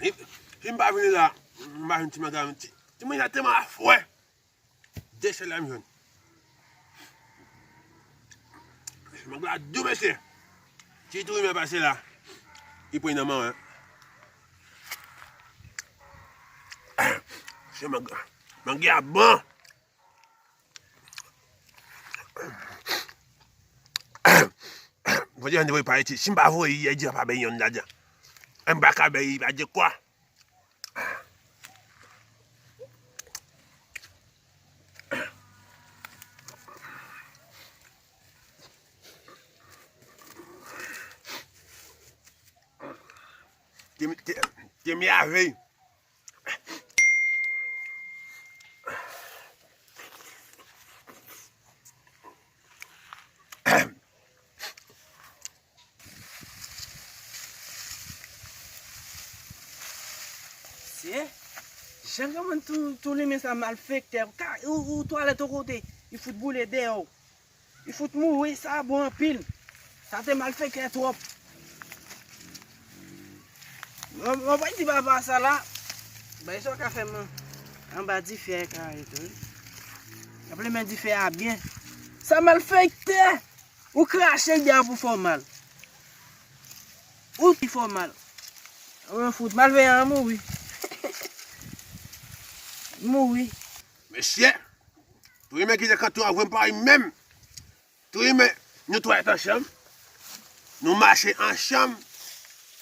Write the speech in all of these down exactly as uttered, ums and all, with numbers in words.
Si, si m pa vini la, m pa jwenn ti manga, ti, ti manga tèlman afwè. De sèl la m jwenn. Ti manga dou, mesye. Ti tou renmen pase la. Li pran nan men, wi. Se manga. Manga a bon. Fòk di jan de voye pa iti. Si m pa voye, yè di a pa bay yonn ladan. M pa ka bay, pa di kwa. Te, te, te mi avèy. Se jan granmoun tou, tou limen sa malfektè. Ou, ou twalèt yon kote, li fout boule dèyè w. Li fout mouri, sa bon anpil. Sa te malfektè twòp. Mwen, mwen pa di papa sa la. Bay sa w ka fè m anba dife a ka ret wi. Ap limen dife a byen. Sa malfektè! Ou krache l dèyè pou fè w mal. Ou ki fè w mal. Mwen fout malveyan an mouri. Mouri. Mesye, tou renmen kite kanton an vre m pa ri menm. Tou renmen nou twalèt ansanm. Nou mache ansanm.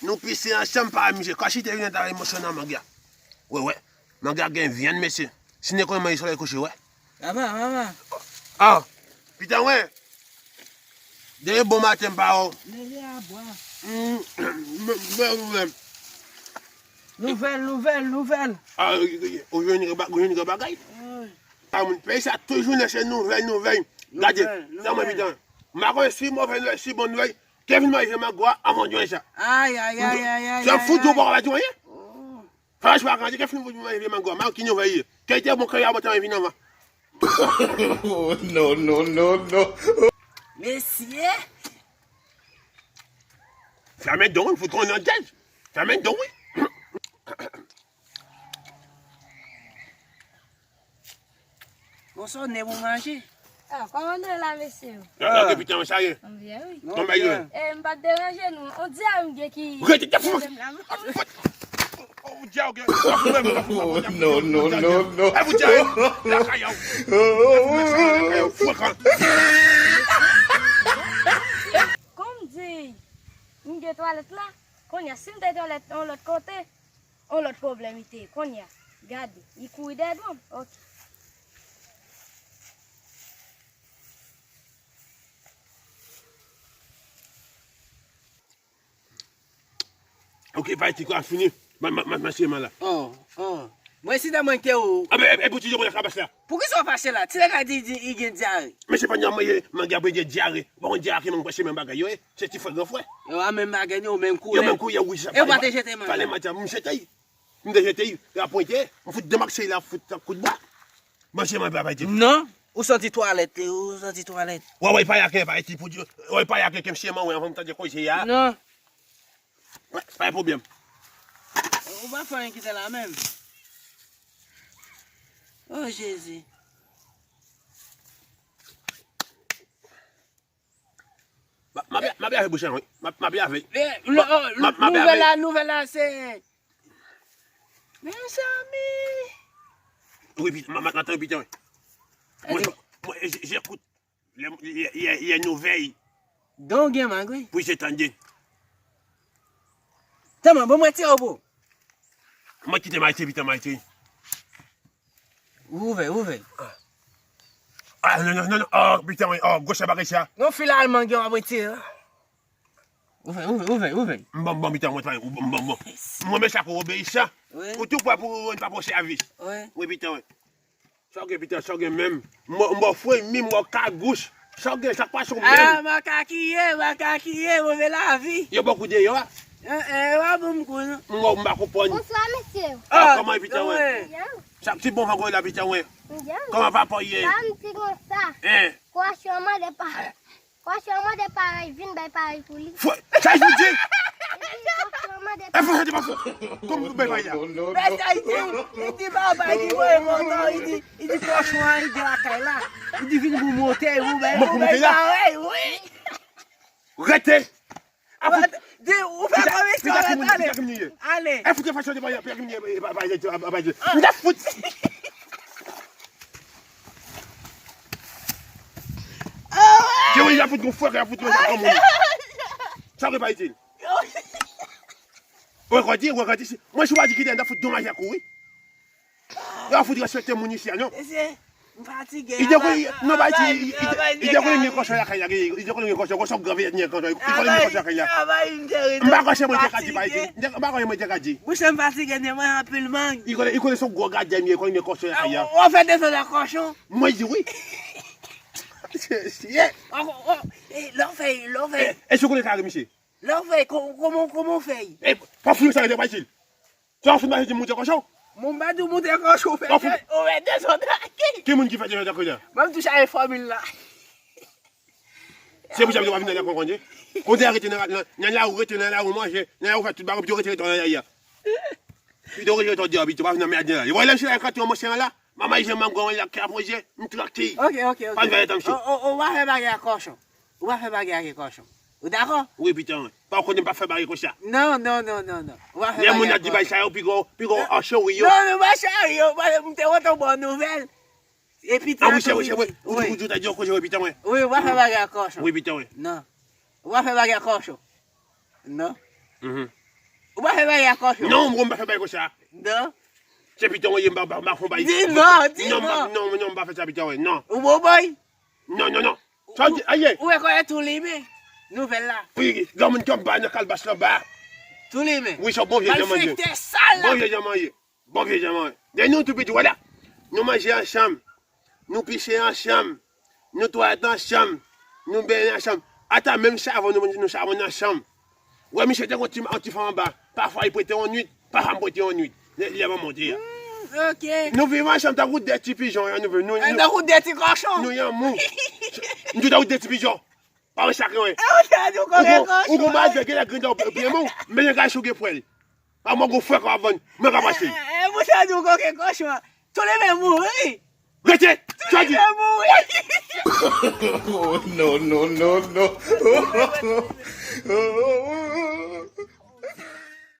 Nou pise ansanm pa ri misye. Kòmsi te vin ta emosyonèl manga. Wè, wè. Manga gen vyann, mesye. Si n te konn manje solèy kouche, wè. Papa, papa. Ah, pita wè. Depi bon maten m pa wè w. Leve a bwa. Mm, men, men, men. Nouvèl, nouvèl, nouvèl. Ah, ou jwenn yon ba-, ou jwenn yon bagay. Wi. Pa moun peyi sa, tout jounen se nouvèl, nouvèl. Gade, nouvèl, sa mwen nouvèl. Pita. M pa konn si move nouvèl, si bon nouvèl. Kevin manje mango a, avan jwenn sa. Ay, ay, ay, ay, ay, ay. Sa fout ou pa ka di anyen. Oh. Fè w pa grandi, ke fin voye manje vye mango a, ki nouvèl ye? Ke te bon, ke y a bòt anvi nan van. Oh, non, non, non, non. Mesye! Fèmen don, fout konnen nan djèj. Fèmen don, wi. Bon, sa w ne pou manje? Ah, kòman nou ye la, mesye yo? Ah, ke pita, sa ye. Ann byen, wi. Kòman ye? Eh, m pa t deranje nou. On dyare m gen ki... Rete, te fou. Ou dyare, ok. Non, non, non, non. Eh, ou dyare. Lakay a w. Lakay a w, frekan. Kòm di, m gen twalèt la, kounye a, si m te twalèt yon lòt kote, yon lòt pwoblèm li te ye. Kounye a, gade, li kouri dèyè dwòm. Ok. Ok, pati kwa fini. Ma, ma, ma, ma, se mal la. Oh, oh. Mwen si te mwen te ou. Ah, ben, e, e, pou ti jòkò la kabas la. Pou kisa w fache la? Ti nèg la di, di, li gen dyare. Men se pa nòmal, manje, manje apre gen dyare. Bon, dyare ki mank pase menm bagay yo, eh. Se ti frè, gran frè. Yo a menm bagay, yo menm koulè. Yo menm koulè, wi, sa. E w pa te jete manje? Pale manje, m jete. M te jete, y a pwente, m fout demakse la, fout kout bwa. Manje, manje, pa pete. Non, ou santi twalèt, ou santi twalèt. Wè, wè, pa y a ken, pa ete pou di, wè, pa y a ken, kem chien, mwen, anvan m tande koze a. Non. Wè, pa gen pwoblèm. Ou pa fè anyen kite la menm. Oh, Jezi. M ap, m ap, m ap lave bouch la, wi. M ap, m ap lave. Eh, m ap, oh, m ap, m ap lave. Nouvèl la, nouvèl la, se... Mezanmi. Wi, pi-, m ap, m ap, m ap tann pita, wi. Mwen, mwen, j-, j'écoute les, les, les, les nouvelles. Don gen mang, wi. Pou je tande. Tèlman, bon, mwen tire w, bro. Mwen kite m al tire pita, m al tire. Ouvè, ouvè. Ah, non, non, non, non. Oh, pita, wi. Oh, gwo sa bagay sa. Non, fil alman gen w ap retire. Ouvè, ouvè, ouvè, ouvè. M bon, m bon, pita, mwen travay. M bon, m bon. Mwen, men sa pou obeyisan. Wi. Ou tou prè pou ou pa pran sèvis. Wi. Wi, pita, wi. Sa w gen, pita, sa w gen menm. M bon, m bon, fwe mi, m bon, kagouch. Sa w gen, sa k pase w menm? Ah, makakiye, makakiye, move lavi. Yo ba w kou deyò a? Eh, eh, yo pa ban m kou, non. M bon, m pa konprann. Bonswa, mesye. Ah, kòman e, pita, wi? Byen. Sa ti bon vangoy la, pita, wi. Byen. Kòman papa w ye? Sa m di konsa. Eh. Kwa chou an mande pa. Kwa chou an mande parèy, vin bay parèy pou li. Fwe, sa l di? Epi kwa chou an mande E fò sa te pa fò. Kòm nou bay bay la. Mèsi Ayiti, li di ba bay ki voye moto, li di, li di kòchon an, li di lakay la. Li di vin pou monte, pou bay, pou bay parèy, wi. Rete. Di, ou fè komisyon, rete ale. Ale. E fout fè sa te bay, bay, bay, bay, bay. M ta fout. Ke wi, y a fout gon fwè, y a fout gon fwè. Sa ke pa itil. Ou regarde, ou regarde ici. Moi, je suis pas dit qu'il est dans foot dommage à courir. Yo fout respekte moun isi a, non. Mesye, m fatige. Li te konn, non, ba di, li te konn gen kòchon lakay la, li te konn gen kòchon, kòchon gran vye gen kòchon, li konn gen kòchon lakay la. M pa kòchon mwen te ka di, ba di. M pa kòchon mwen te ka di. Bouch mwen fatige, ne mwen anpil mang. Li konn, li konn son gwo gadyen, li konn gen kòchon lakay la. Ou fè desann nan kòchon? Mwen di wi. Lè w fè, lè w fè. E si w konnen sa, misye? Lè w fè, kòman, kòman w fè? E, pa fou sa, ba di. Sa w fin mache di moute kòchon? Mon ba di moute kòchon, ou fè de, ou fè dezòd. Ki moun ki fè dezòd lakay la? Mwen m touche avèk fòmil la. Se pou sa yo pa vin nan lè konkonje. Kote a rete nan, nan, nan la ou rete nan la ou manje, nan la ou fè tout bagay, pito rete rete nan la ya. Pito rete rete di abite, pa vin nan mèd la. Yo wè lè m se la kati yon monsye la. Manman jan mango la ka poze, m tranki. Ok, ok, ok. Pa vin fè tan msye. Ou pa fè bagay ak kòchon. Ou pa fè bagay ak kòchon. Ou dakò? Wi, pito. Pa konnen m pa fè bagay konsa. Non, non, non, non, non. Ou pa fè bagay ak kòchon. Lè moun ap di bay sa yo, pigo, pigo, an cheri yo. Non, non, pa cheri yo, m te kontan bon nouvèl. Epi, a wi, se vre, se vre. Ou, ou, ou ta di yo koze, wi, pito, wi. Wi, ou pa fè bagay ak kòchon. Wi, pito, wi. Non. Ou pa fè bagay ak kòchon. Non. Ou pa fè bagay ak kòchon. Non, mwen m pa fè bagay konsa. Non. Se pito, wi, m pa, m pa, m pa fè bagay. Di non, di non. Non, non, non, m pa fè sa, pito, wi, non. Ou bon boy? Non, non, non. Sa di, aye. Ou rekonèt tou limen nouvèl la. Wi, granmoun ki ap bay nan kalbas la ba. Tou limen. Wi, se bon vye jan manje. Malfektè sal la. Bon vye jan manje. Bon vye jan manje. De nou tou piti, wala. Nou manje ansanm. Nou pise ansanm. Nou twalèt ansanm. Nou benyen ansanm. Ata menm savon nou, nou savon ansanm. Wè, misye te gon ti, yon ti fanm anba. Pafwa, li prete yon nwit. Pafwa, m prete yon nwit. Lè, lè mwen monte a. Hmm, ok. Nou viv ansanm tankou de ti pijon, nou viv, nou, nou, tankou de ti kòchon. Nou yon moun. Nou tankou de ti pijon. Pa wè sa ke wè. E ou te di ou koke kòchon. Ou gon, ou gon malfè, gen lè grenn dan ou pye mou, men yon gason gen pwèl. A mwen gon frè k ap vann, mwen ka pase. E, e, ou te di ou koke kòchon. Tou li men mouri. Rete! Tou li men mouri. Oh, no, no, no, no.